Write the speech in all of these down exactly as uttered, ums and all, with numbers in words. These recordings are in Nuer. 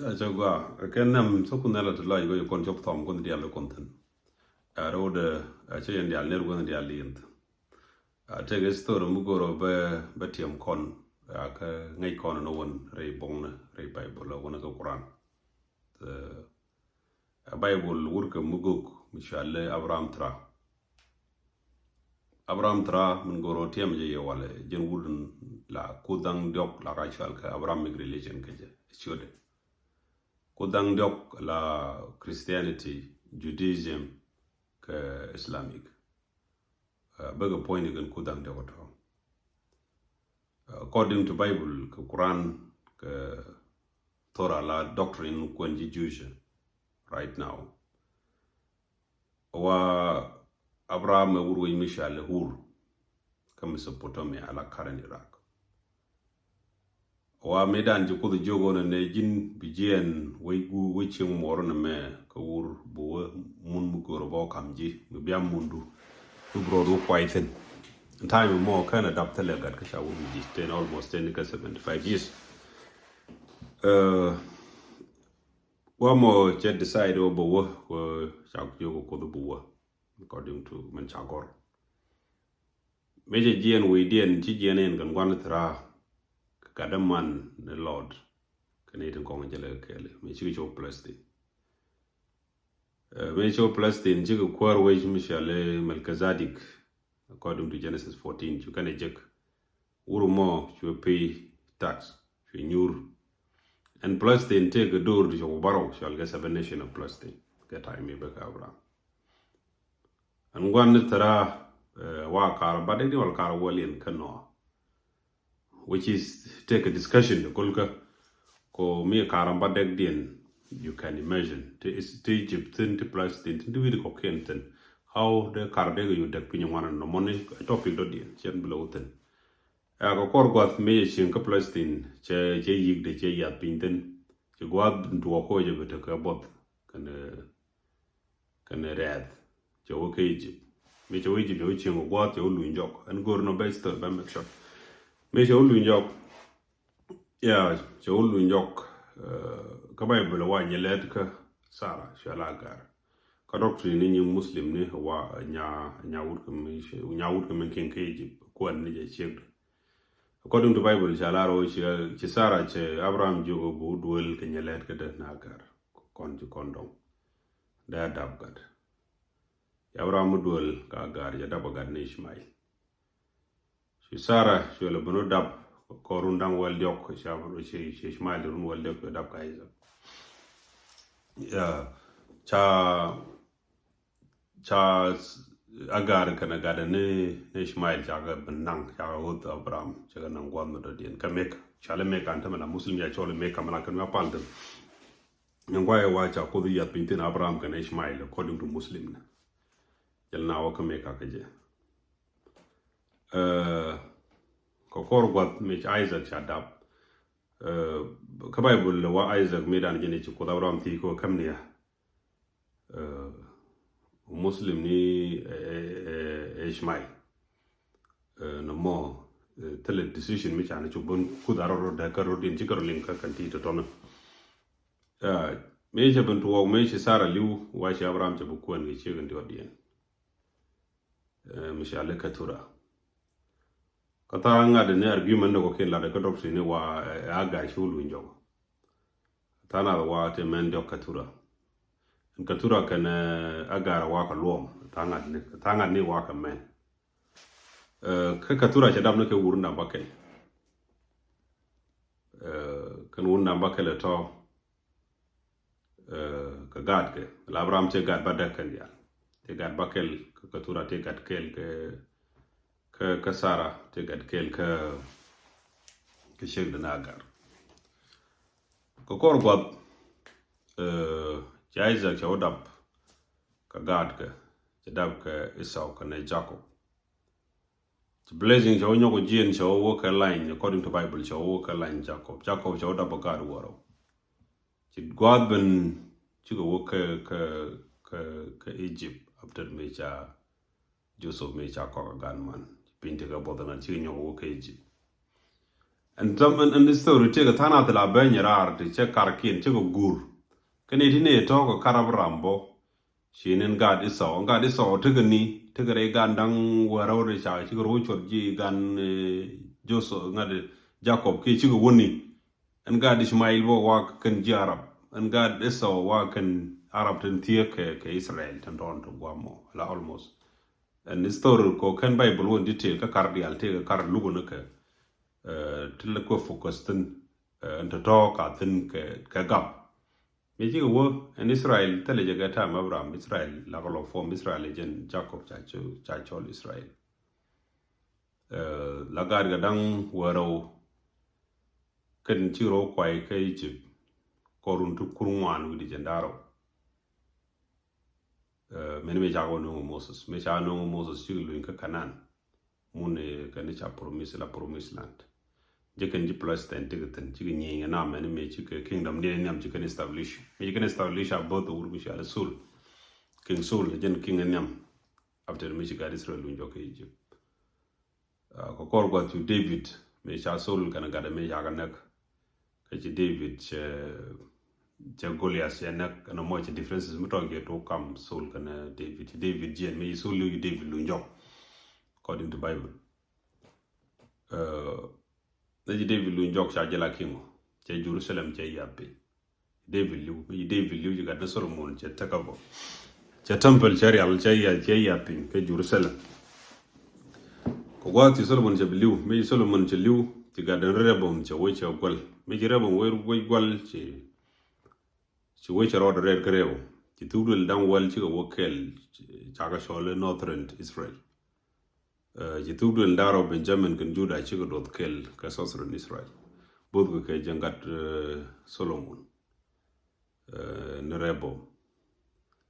Ɛ cɛ gua kɛ nɛm cä kun nɛl a ti lɔc wec kɔn cop thɔm kun dial kun thin. Ɛ rɛwdɛ ɛ cɛ yɛn dial ner kun dial in thin. Ɛ tëk story mi goro bɛ bɛ tiɛm kɔn. Ɛ kɛ ŋäc kɔn ni wän rɛy boŋni rɛy Bible wän kɛ Quran. Ɛ Bible wurkɛ mi gok mi cualɛ Abraham Terah. Abraham Terah min goro tiɛm jɛ yɛ walɛ jɛn wurun la kudhaŋ diɔk la ka cual kɛ Abrahamic religion kɛ jɛ ciötdɛ. Kudhaŋ diɔk la Christianity, Judaism kɛ Islamic. Ɛ bäkɛ puɔ̱ny ni kɛn kudhaŋ diɔk tɔ. According to Bible kɛ Quran kɛ Torah la doctrine kuɛn ji̱ Jewish right now. Wa Abraham ɛ wur wec mi cualɛ Ur kä Mesopotamia ala current Iraq. Wa mëëdan ji̱ Kuoth jiök ɣöö nɛ ji̱n bi jiɛɛn wec guur wec cieŋ muɔɔr nɛmɛ kä Ur bi wä mun mi göörä bä wä ka̱m ji̱ mi bia mundu mi bi rɔɔdu kuay thi̱n. Time mɔ kɛn a dap thilɛ gat kä ca wur mi ji̱ ten almost ten kä seventy five years. Ɛ wa mɔ cɛ decide wä bä wä wä ca jiök wä Kuoth bä wä according to mɛn ca gɔr. Mëë cɛ jiɛɛn wecdiɛn ci jiɛɛn in kɛn gua̱n Terah kɛ gat däman ni Lot kɛ ni tin kɔŋ jɛ lɛ kɛɛli mëë cikɛ cop Palestine. Ɛ mëë cop Palestine cikɛ kuäär wec mi cualɛ Melchizedek. According to Genesis fourteen cu kɛn ɛ jek wur mɔ cuɛ pay tax cuɛ nyuur. Ɛn Palestine tëëkɛ do̱r ti cop bärɔw cual kɛ seven nation of Palestine kɛ time mi bä kɛ Abraham. Ɛn gua̱n ni Terah ɛ wa kaar ba dek di wal kaar wä liɛn kä Noah. Which is take a discussion de kulkä ko mi kaar ba dek diɛn. You can imagine ti Egypt thin ti Palestine thin ti wi̱i̱ di kɔkiɛn thin. How de kaar dek yu dek piny ŋuan nɔ mɔni topic dɔ diɛn cɛn bi lɛ wä thin. Ɛ kɛ kɔr guath mi cɛ cieŋ kä Palestine cɛ cɛ yik de cɛ yath piny thin. Cɛ guath duɔk ko cɛ bi tekɛ buɔth kɛn kɛn rɛɛth cɛ wä kä Egypt. Mi cɛ wä Egypt cɛ wä cieŋ kɛ guath cɛ wä luny jɔk ɛn go̱r nɔ bɛ story bɛ make sure. Mi cɛ wä luny jɔk. Ya cɛ wä luny jɔk. Kä Bible wa nyɛ lɛt kä Sarah cuɛ la Agar. Kä doctrine ni nyi Muslim ni wa nya nya wut kɛ mi nya wut kɛ mi kiɛn kä Egypt kuɛn ni jɛ ciek. According to Bible ca lar wä ci Sarah cɛ Abraham jiök wä bi wä duel kɛ nyɛ lɛt kä dee na Agar. Kɔn ci kɔn dɔŋ dee a dap gat. Ci Abraham mi duel ka Agar jɛ dap a gat ni Ishmael. Ci Sarah cuɛ lɛ ben wä dap kɔn run daŋ wɛl diɔk ca ci Ishmael run wɛl diɔk cuɛ dap ka Isaac. Ya ca ca Agar kɛnɛ gat ni ni Ishmael ca kɛ ben naŋ ca kɛ ɣöth Abraham ca kɛ naŋ guath mi dɔ̱diɛn kä Mecca ca lɛ Mecca an tämɛ la Muslim ca cɔl Mecca mi la kɛn mi a pal thin. Nyɛ guay wa ca Kuoth yath piny thin Abraham kɛnɛ Ishmael according to Muslim ni. Jɛl na wä kä Mecca kä jɛ. Ɛ kɛ kɔr guath mi Isaac ca dap. Ɛ kä Bible wa Isaac mi dan jɛ ni ci Kuoth Abraham thi ko kam ni ya. Ɛ Muslim ni ɛ Ishmael. Ɛ nɔmɔ ɛ thilɛ decision mi ca ni cuk bun Kuoth a rɔ rɔ dɛ kä rɔ din ci kä rɔ liŋ kä kan ti tɔtɔnä. Ɛ mi cɛ bin tuɔɔk mi ci Sarah liw wa ci Abraham cɛ bi kuɛn kɛ ciek in ti wä diɛn. Ɛ mi ca lɛ Ketura. Kä tha̱a̱ŋ ŋa̱t ni argument ni kɔ kiɛn lat kä doctrine ni wa ɛ Agar ci wä luny jɔk. Tha̱a̱ŋ nath wa te mɛn diɔk Ketura. Ketura kɛn ɛ Agar wa kɛ luɔm tha̱a̱ŋ ŋa̱t ni tha̱a̱ŋ ŋa̱t ni wa kɛ mɛn. Ɛ kä Ketura cɛ dap ni kɛ wur ni dam ba kɛl. Ɛ kɛn wur ni dam ba kɛl ɛ tɔ. Ɛ kɛ gaat kɛ la Abraham tëë gaat ba däk kɛn diaal. Tëë gaat ba kɛl kä Ketura tëë gaat kɛl kä kä kä Sara tëë gaat kɛl kä kä ciek dɛ na Agar. Kɛ kɔr guath ɛ ci Isaac cɛ wä dap kɛ gaat kɛ cɛ dap kɛ Esau kɛnɛ Jacob. Ci blessing cɛ wä nyɔk jiɛn cɛ wä wä kɛ line according to Bible cɛ wä wä kɛ line Jacob. Jacob cɛ wä dap a gaat wärä. Ci guath ben cikɛ wä kɛ kɛ kɛ kɛ Egypt after mi ca Joseph mi ca kɔk a gaat man. Piny ti kɛ buɔth ŋa̱n cikɛ nyɔk wä kɛ Egypt. Ɛn täämɛ ɛn, ɛn story tëëkɛ tha̱a̱ŋ nath la ben nyɛ raar ti cɛ karkiɛn cɛ kɛ guur. Kɛn iti ni tɔ̱ kɛ kar Abraham bä. Ci ni ɛn gaat Esau, ɛn gaat Esau tekɛ ni, tekɛ rɛy gan da̱ŋ wäl rɛw rɛy ca, cikɛ rɔ cuɔt ji̱ gan, eh, Joseph, ŋa̱t Jacob kiɛ cikɛ wäni. Ɛn gaat Ishmael bä wa kɛn ji̱ Arab. Ɛn gaat Esau wa kɛn Arab tin thiee kɛ, kɛ Israel tin tɔn ti guam mɔ la almost. Ɛn story kɔ kɛn Bible wä in detail kä kar diaal tëëkɛ kar lukun kɛ, eh, ti lɛ kuɛ focus thin, eh, ɛn tɔ̱tɔ̱ ka thin kɛ, kɛ gap. Mi cikɛ wä ɛn Israel thilɛ jɛ kɛ time Abraham, Israel la kɛ lɔ form Israel jɛn Jacob ca cɔ, ca cɔl Israel. Eh, la gaat kɛ da̱ŋ wäl rɛw kɛn ci rɔ kuay kä Egypt kɔrun ti kur ŋuan wi̱cdɛ jɛn da̱ŋ rɛw. Eh, mɛn mi ca kɛ wä nööŋ Moses, mi ca nööŋ Moses cikɛ luny kä Canaan. Mun, eh, kɛn ca promise la promise land. Jɛ kɛn ji̱ Palestine tikɛ thin, cikɛ nyieny kɛ nam mɛn mi cikɛ kingdom diɛn nhiam cikɛ kɛn establish. Mi cikɛ kɛn establish a both wur mi ca lɛ Saul. King Saul, jɛn king nhiam. After mi ci gaat Israel luny jɔk kä Egypt. Ah, kɛ kɔr gua̱th cu David, mi ca Saul kɛn gat mi ca kɛ näk. Kä ci David cɛ, cɛ Goliath cɛ näk, ɛn mɔ cɛ differences mi tɔ̱ kiɛ tok kam Saul kɛn David. Ci David jiɛn, mi ci Saul li̱w ci David luny jɔk. According to Bible. Eh, ni ci David luny jɔk ca jɛ la king ɔ. Cɛ Jerusalem cɛ yath piny. David li̱w, mi ci David li̱w ci gat ni Solomon cɛ tekɛ bä. Cɛ temple cɛ rial cɛ yath, cɛ yath piny kä Jerusalem. Kɛ gua̱a̱th ci Solomon cɛ bi li̱w, mi ci Solomon cɛ li̱w, ci gat ni Rehoboam cɛ wec cɛ gual. Mi ci Rehoboam wec, wec gual ci, ci wec cɛ rɔɔdɛ rɛɛt kä rɛw. Ci thuk duël da̱ŋ wäl cikɛ wä kɛl, ca kɛ cɔl i̱ Northern Israel. Eh, ci thuk duël da̱ŋ rɛw Benjamin kɛn Juda cikɛ duɔth kɛl kɛ Southern Israel. Both kɛ kɛ jɛ gat, eh, Solomon, eh, ni Rehoboam.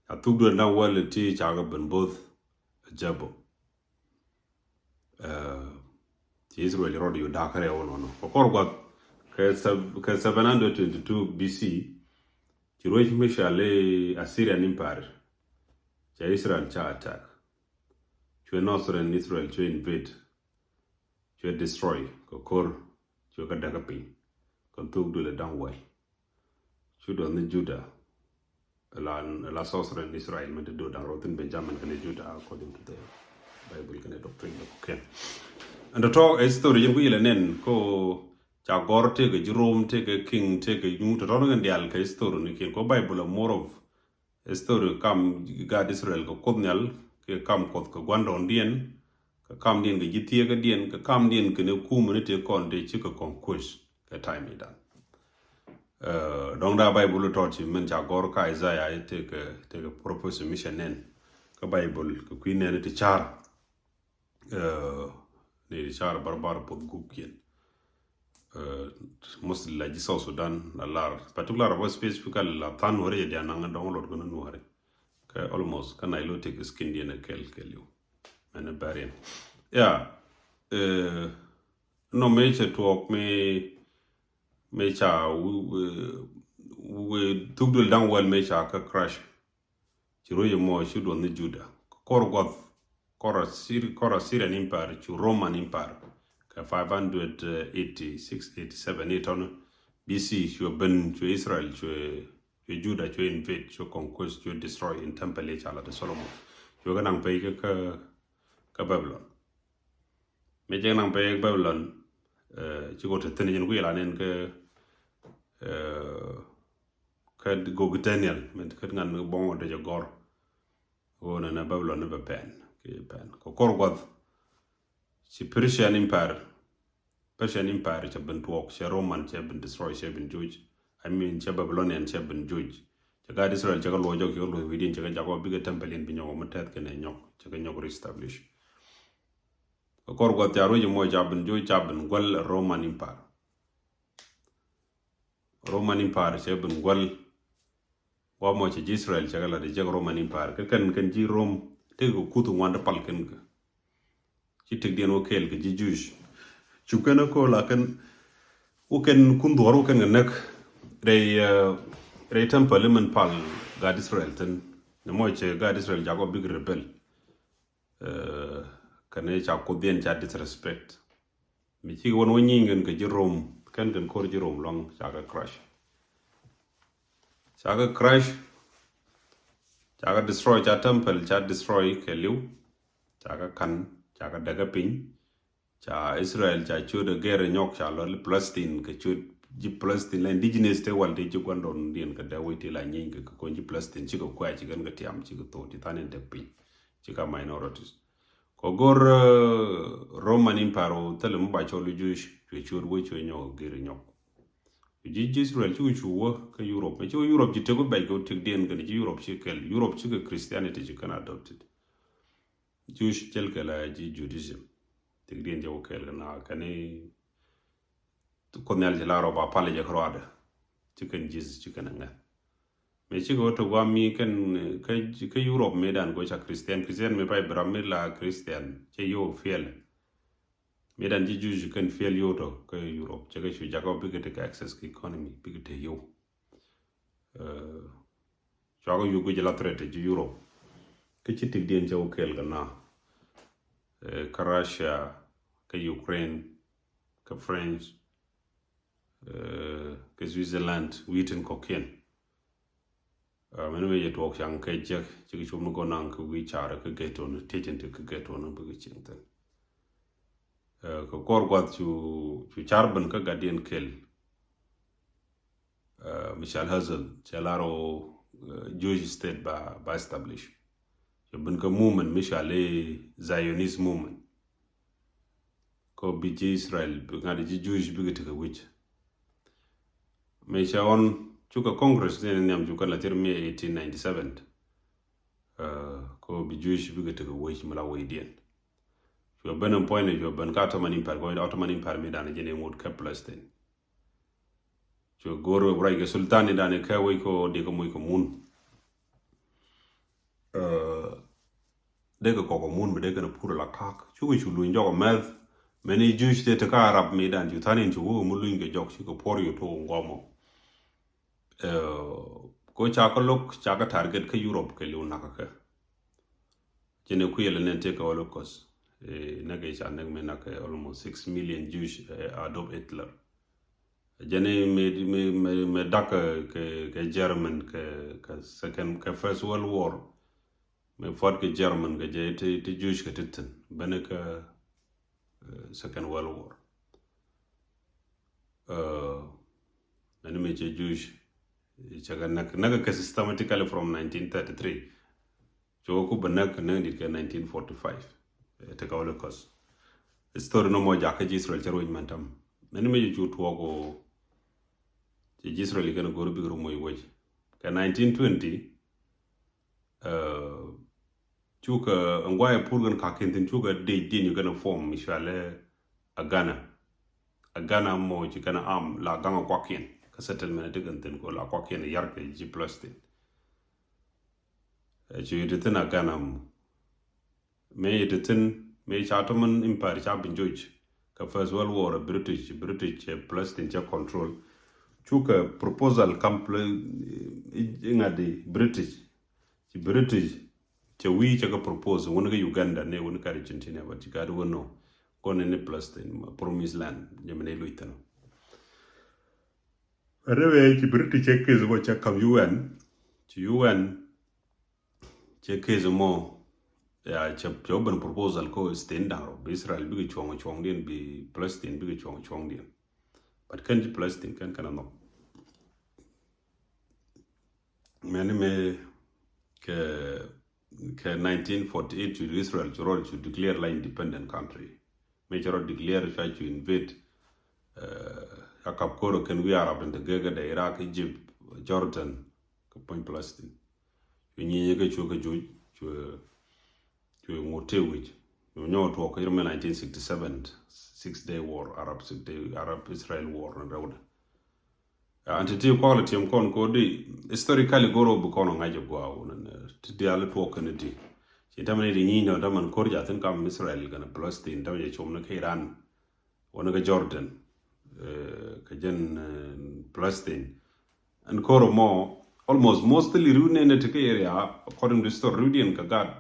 A thuk duël da̱ŋ wäl ti ca kɛ ben both Jabok. Eh, ci Israel rɔɔdɛ yu da̱k rɛw nɔnɔ. Kɛ kɔr gua̱th kɛ sev-, kɛ seven hundred twenty-two B C, ci ruec mi ca lɛ Assyrian Empire. Ca Israel ca attack. Cuɛ Northern Israel cuɛ invade. Cuɛ destroy kɛ ko̱r, cuɛ kɛ däk kä piny. Kɛn thuk duël da̱ŋ wäl. Cu duɔth ni Juda. La, la Southern Israel mɛn ti duɔth da̱ŋ rɛw thin Benjamin kɛnɛ Juda according to the Bible kɛnɛ doctrine dɔk kɛn. Ɛn tɔ̱tɔ̱ history jɛn ku yɛlɛ nɛn ko ca gɔr tëëkɛ ji̱ Rome tëëkɛ king tëëkɛ nyuur tɔ̱tɔ̱ ni kɛn diaal kɛ history ni kiɛn ko Bible a more of story kam gaat Israel kɛ Kuoth Nhial, kɛ kam Kuɔth kɛ gua̱ndɔɔŋdiɛn, kɛ kamdiɛn kɛ ji̱ thieekädiɛn, kɛ kamdiɛn kɛnɛ kumɛ ni tëë kɔn tëë cikɛ kɔn kuec kɛ time idan. Eh, dɔ̱ŋ daa Bible tɔt ci min ca gɔr kä Isaiah tëëkɛ, tëëkɛ prophecy mi cɛ nɛn. Kä Bible kɛ kui̱ nɛn ti car. Eh, ni di car barbar puth gup kiɛn. Eh, mostly la ji̱ South Sudan la lar. Particular about specifically la than wari jɛ dian naŋ dɔŋ lot kɔn nuari. Kɛ almost kä Nilotic skin diɛn a kɛl kɛl yu. Mɛn a barian. Yeah. Eh, nɔ mɛ cɛ tuɔk mɛ, mɛ ca wi, wi, wi thuk duël da̱ŋ wäl mɛ ca kä crash. Ci ruec ɛmɔ ci duɔth ni Juda. Kɔr gua̱th, kɔr Assyri-, kɔr Assyrian Empire, cu Roman Empire. Kɛ five hundred eighty-six, eighty-seven, itɔn B C, cuɛ ben, cuɛ Israel, cuɛ, cuɛ Juda, cuɛ invade, cuɛ conquest, cuɛ destroy in temple i̱ ca la ti Solomon. Cuɛ kɛ naŋ pɛy kä, kä, kä Babylon. Mi cɛ naŋ pɛy Babylon, eh, ci kɔ te thin jɛn ku yɛ la nɛn kä, eh, kä gok Daniel, mi kä ŋan mi bɔŋ wä dee jɛ gɔr. Ɣöö nɛnɛ Babylon ni bɛ pɛn, ki pɛn. Kɛ kɔr guath, ci Persian Empire, Persian Empire cɛ ben tuɔɔk, cɛ Roman cɛ ben destroy, cɛ ben joc. I mean, cɛ Babylonian cɛ ben joc. Cɛ gaat Israel cɛ kɛ luɔc jɔk, cɛ kɛ luɔc wi̱diɛn, cɛ kɛ jakɔ bikɛ temple in bi nyɔk, mi tɛth kɛnɛ nyɔk, cɛ kɛ nyɔk reestablish. Kɛ kɔr guath ca ruec mɔ ca ben joc, ca ben gual Roman Empire. Roman Empire cɛ ben gual. Wa mɔ cɛ ji̱ Israel cɛ kɛ lat cɛ Roman Empire. Kɛ kɛn kɛn ji̱ Rome tëëkɛ kuth ŋuan ti pal kɛn kɛ. Ci tëkdiɛn wä kɛɛl kɛ ji̱ Jewish. Cu kɛn ɛ ko̱o̱l a kɛn wä kɛn kun dhuɔr wä kɛn kɛ näk. Rɛy, eh, rɛy temple min pal gaat Israel thin. Ni mɔ cɛ gaat Israel jakɔ big rebel. Eh, kɛn ca kuth diɛn ca disrespect. Mi cikɛ wän wä nyiny kɛn kɛ ji̱ Rom, kɛn kɛn ko̱r ji̱ Rom lɔŋ ca kɛ crush. Ca kɛ crush, ca kɛ destroy, ca temple ca destroy kɛ li̱w. Ca kɛ ka̱n, ca kɛ däkä piny. Ca Israel ca ciöt ɛ gɛr ɛ nyɔk, ca lɔ Palestine kɛ ciöt ji̱ Palestine la indigenous te wal te ji̱ gua̱ndɔɔŋdiɛn kɛ dee wec ti la nyiny kɛ kɛ kɔn ji̱ Palestine cikɛ kuɛ̈c, cikɛ kɛn kɛ tiam, cikɛ thok, ci tha̱a̱n in dee piny, cikɛ minorities. Kɛ go̱r Roman Empire wä thilɛ mi ba cɔl Jewish cuɛ ciöt wä cuɛ nyɔk ɛ gɛr ɛ nyɔk. Ji̱ ji̱ Israel cikɛ cu wä kä Europe, mɛ cikɛ Europe ci tek wä bɛc kɛ wä tekdiɛn kɛn ji̱ Europe ci kɛl, Europe cikɛ Christianity ci kɛn adopted. Jewish cɛl kɛ la ji̱ Judaism. Tekdiɛn jɛ wä kɛɛl kɛ na kɛn i̱ Kuoth Nhial ci la rɔ ba pal jɛ kɛ ruadɛ. Ci kɛn Jesus ci kɛn ŋɛ. Mɛ cikɛ wä tɔ guam mi kɛn kä Europe mi dan go̱ ca Christian, Christian mi pa Abraham mi la Christian cɛ yo fiɛl. Mi dan ji̱ Jewish kɛn fiɛl yo tɔ kä Europe cɛ kɛ cu jakɔ bikɛ tekɛ access kɛ economy bikɛ te yo. Cuakɔ yuk guic la threat ji̱ Europe. Kä ci tekdiɛn cɛ wä kɛɛl kɛ na kä Russia, kä Ukraine, kä France, kä Switzerland, wi̱i̱tin kɔ̱kiɛn. Mɛn mɛ yɛ tuɔɔk caŋ kɛ jek cikɛ cop ni gɔnaŋ kɛ wi̱i̱ car kä gɛtɔn, tiecin ti kä gɛtɔn bikɛ cieŋ thin. Kɛ kɔr guath cu car ben kä gatdiɛn kɛl. Michel Herzl cɛ lar ɔ Jewish state ba ba establish. Cɛ ben kä movement mi cɔal i̱ Zionist movement. Kɔ bi ji̱ Israel bi ŋa̱t ji̱ Jewish bikɛ tekɛ wi̱c. Mɛ cɛ ɣɔn cukɛ Congress ni nhiam cukɛ la thir mi eighteen ninety seven. Kɔ bi Jewish bikɛ tekɛ wi̱c mi la wi̱cdiɛn. Cuɛ ben in point cuɛ ben kä Ottoman Empire, kɔ Ottoman Empire mi dan jɛ ni ŋut kä Palestine. Cuɛ go̱r ruac kɛ sultan ni dan kɛ wec kɔ dikɛ moc kɛ mun. Dee kɛ kɔk kɛ mun mi dee kɛn pur la kak cukɛ cu luny jɔk mɛth. Mɛn i̱ Jewish te te ka Arab mi dan cu than in cu wä mi luny kɛ jɔk cikɛ puɔr yu tok ŋuɔmɔ. Ko ca kä lo̱k ca kä target kä Europe kɛ liw nakä kɛ. Jɛn ɛ kuiɛl ɛ nɛn tëë kɛ Holocaust. Näk ɛ ca näk mi nakä almost six million Jewish, Adolf Hitler. Jɛn ɛ mi mi mi mi dak kɛ kɛ German kɛ kɛ second kɛ First World War. Mi puɔt kɛ German kɛ jɛ ti ti Jewish kɛ ti thin ben kɛ Second World War. Ɛn mi cɛ Jewish cɛ kɛ näk näk kɛ systematically from nineteen thirty-three. Cɛ wä ku bɛ näk näk dit kɛ nineteen forty-five. Te kɛ Holocaust. History nɔ mɔ jakä ji̱ Israel cɛ ruec mɛn tam. Ɛn mi cɛ cu tuɔɔk wä cɛ ji̱ Israel kɛn go̱r bik ru moc wec kɛ nineteen twenty. Cukɛ ɛŋ guayɛ pur kɛn kakiɛn thin cukɛ dec diɛn yu kɛn form mi cualɛ Agana. Agana mɔ ci kɛn am la gaŋ kuakiɛn kä settlement ti kɛn thin ko la kuakiɛn yar kɛ ji̱ Palestine. Cu yit thin Agana mɔ. Mëë yit thin mëë ca Ottoman Empire ca bi joc kɛ First World War British British cɛ Palestine cɛ control. Cukɛ proposal kam iŋadi British ci British cɛ wi̱i̱ cɛ kɛ propose wun kä Uganda ni wun kä Argentina, but ci gat wun nɔ kɔn ni Palestine, promised land jɛ mi ni luc thin. Rɛwɛ ci British cɛ case bɔ cɛ kam U N. Ci U N cɛ case mɔ ya cɛ cɛ wä ben proposal ko state daŋ rɔ bi Israel bikɛ cuɔŋ cuɔŋdiɛn bi Palestine bikɛ cuɔŋ cuɔŋdiɛn. But kɛn ci Palestine kɛn kɛn a nhɔk. Mɛni mɛ kɛ kɛ nineteen forty-eight cu Israel cu rɔ cu declare la independent country. Mëë cɛ rɔ declare cua cu invade. A kap koro kɛn wi̱i̱ Arab in te gɛgɛ dɛ Iraq, Egypt, Jordan kɛ puɔ̱ny Palestine. Cu nyinyɛ kɛ cu kɛ juc cu cu ŋut te wi̱c. Cu nyɔk tuɔk kɛ yirmɛ nineteen sixty-seven Six Day War, Arab Six Day, Arab Israel War ni rɛwdɛ. An ti ti kuak lɛ tiɛm kɔn kodi historically goro bi kɔn ŋa̱c ɛ guaw ti diali tuɔk kɛn ti. Ci tamɛ ni di nyiny dɔ tamɛ kor jathin kam Israel kɛn Palestine tamɛ jɛ com ni kɛ Iran. Wani kɛ Jordan kɛ jɛn Palestine. Ɛn kor mɔ almost mostly riw nɛn ti kɛ area according to story riw diɛn kɛ gat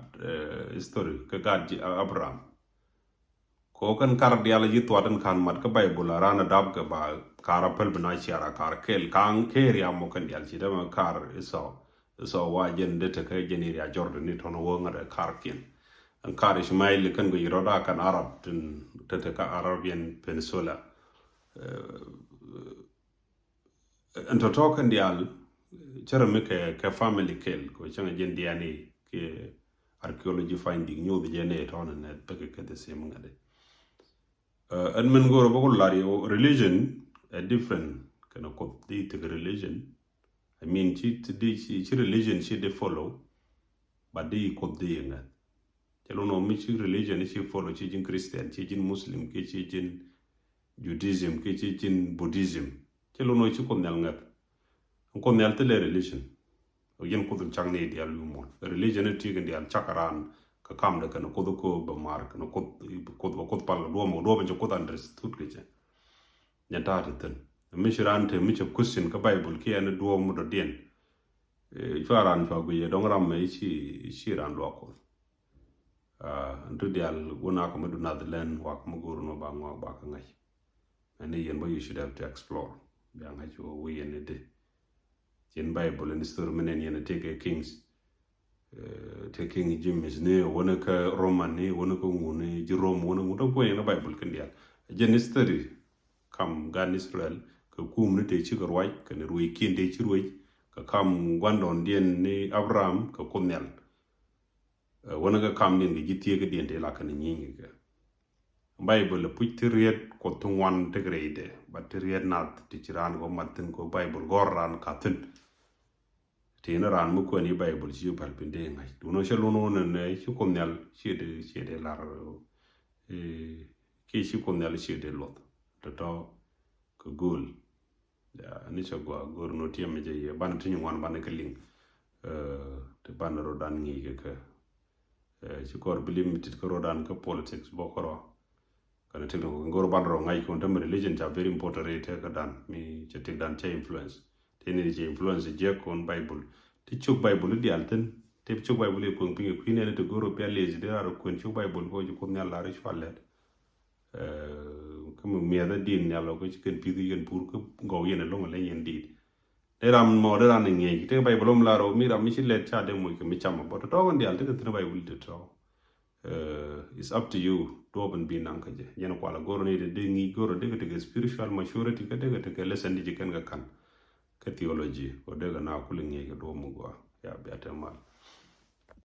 history kɛ gat Abraham. Ko kɛn kar diaal ji̱ thuat in ka̱n mat kä Baibol a ran a dap kɛ ba kar a päl bi na ciar a kar kɛl ka̱n kɛɛr ya mɔ kɛn diaal ci dämɛ kar isɔ isɔ wa jɛn dee tekɛ jɛn area Jordan ni tɔn wä ŋa̱t a kar kiɛn. Ɛn kar Ishmael kɛn kɛ yi rɔda kɛn Arab tin te te ka Arabian Peninsula. Ɛn tɔ̱tɔ̱ kɛn diaal cärɛ mi kɛ kɛ family kɛl kɛ cäŋ jɛn diani kɛ archaeology finding nyuth jɛ ni tɔn nɛ pekɛ kɛ the same ŋa̱t. Ɛn min go̱o̱r bä ku lar yɛ religion ɛ different kɛn a Kuoth di tekɛ religion. I mean ci di ci religion ci di follow but di Kuoth di yɛ ŋa̱th. Cɛ lo̱n ɔ mi ci religion ci follow ci ji̱n Christian ci ji̱n Muslim ki ci ji̱n Judaism ki ci ji̱n Buddhism. Cɛ lo̱n ɔ ci Kuoth Nhial ŋa̱th. Kuoth Nhial thilɛ religion. Ɔ yɛn Kuoth in cak ni diaal wi̱i̱ muɔ̱n religion in ti̱i̱k in diaal cak raan kɛ kamdɛ kɛn Kuoth ko bɛ mar kɛn Kuoth Kuoth bɛ Kuoth pal kɛ duɔ̱ɔ̱p mɛ kɛ duɔ̱ɔ̱p in cɛ Kuoth understood kɛ cɛ. Nyɛ ta̱a̱ ti thi̱n mi ci raan te mi cɛ question kä Baibol kiɛ ni duɔ̱ɔ̱p mi dɔ̱diɛn. Cua raan cua guic ɛ dɔ̱ŋ ram mɛ i̱ ci i̱ ci raan luak Kuoth. Ɛn tu diaal wun a kɛ mi du nath lɛn wak mi go̱o̱r nɔ ba ŋɔak ba kɛ ŋa̱c. Ɛn ni yɛn bä you should have to explore bia ŋa̱c wä wi̱i̱ yɛn ni di. Cin Baibol in story mi nɛn yɛn a tekɛ Kings. Tekɛ King James ni wä ni kä Roman ni wä ni kä ŋun ni ji̱ Rom wä ni ŋun ta kuɛn yɛn a Baibol kin diaal. Jɛn story kam gan Israel kɛ kum ni te cikɛ ruac kɛ ni ruec kiɛn te ci ruec kɛ kam guandɔn diɛn ni Abraham kɛ Kuoth Nhial. Wä ni kä kam diɛn kɛ ji̱ thieekä diɛn te la kɛ ni nyiny kɛ kɛ. Baibol ɛ puc ti riet Kuoth ti ŋuan ti kɛ rɛydɛ ba ti riet nath ti ci raan kɛ mat thin kɛ Baibol gɔr raan ka thin. Ti ni raan mi kuɛn yi Baibol ci pal pin dee ŋa̱c duno cɛ lun wun nɛ ci Kuoth Nhial ci dee ci dee lar. Ki ci Kuoth Nhial ci dee luɔth tɔtɔ kɛ go̱o̱l. Ni cɛ gua go̱o̱r ni tiɛm jɛ yɛ ban ti nyuŋuan ban kɛ liŋ. Ti ban rodan ŋi̱i̱c kɛ kɛ ci kɔr bi limited kä rodan kä politics bɔ kɔrɔ. Kɛn ti ni go̱o̱r ban rɔ ŋa̱c kɔn te mi religion ca very important rɛ te kä dan mi cɛ tik dan cɛ influence. Ti ni cɛ influence jɛ kɔn Baibol ti cuk Baibol dial thin ti cuk Baibol yɛ kueŋ piny kɛ kui̱ nɛn ti go̱o̱r pia lezi di rar kuɛn cuk Baibol kɔ ci Kuoth Nhial lar cua lɛt. Kä mi miɛth a din nhial ɔ kä ci kɛn pi̱th kɛn pur kä gɔw yɛn ɛlɔŋ ɛlɛ yɛn dit. Dee ram mɔ dee ran ŋiɛc te Baibol ɔm lar ɔ mi ram mi ci lɛt ca dee moc kɛ mi cam a bɔ tɔtɔ kɛn dial te kɛ thin Baibol te tɔ. It's up to you duɔp in bi naŋ kä jɛ yɛn kual a gor ni dee dee ŋic gor dee kɛ tekɛ spiritual maturity kä dee kɛ tekɛ lesson di ci kɛn kɛ kan. Kä theology kɔ dee kɛ na kul ŋiɛc kɛ duɔp mi gua ya bia te mal.